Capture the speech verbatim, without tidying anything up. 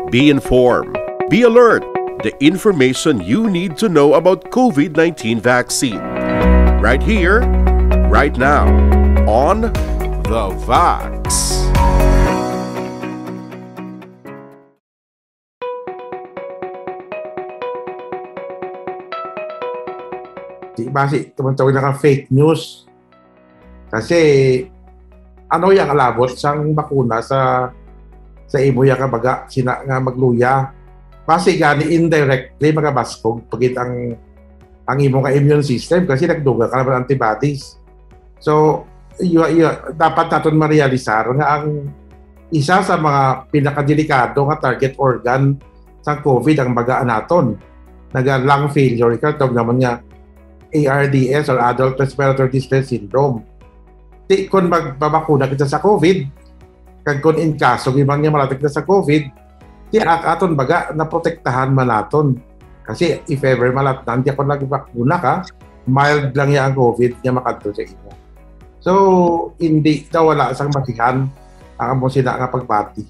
Be informed. Be alert. The information you need to know about COVID nineteen vaccine. Right here, right now, on The Vax. Di ba si tumutawag na ka fake news? Kasi ano yang alabot sang bakuna sa sa imo ya ka baga sina nga magluya? Basi gani indirectly magabaskog pagit ang ang imo nga immune system kasi nagdugang ka naman antibodies. So, you, you, dapat naton marealisar nga ang isa sa mga pinakadelikado nga target organ sa COVID ang baga naton. Naga lung failure ka, tawag naman nga A R D S or adult respiratory distress syndrome. Di, kung magpabakuna kita sa COVID, kag kung in kaso gibang niya malatag na sa COVID, di at aton baga naprotektahan man naton. Kasi if ever malatnan, di ako nagbakuna ka, mild lang niya ang COVID niya makadto sa imo. So, hindi daw wala sang masihan ang amo sila nga pagbati.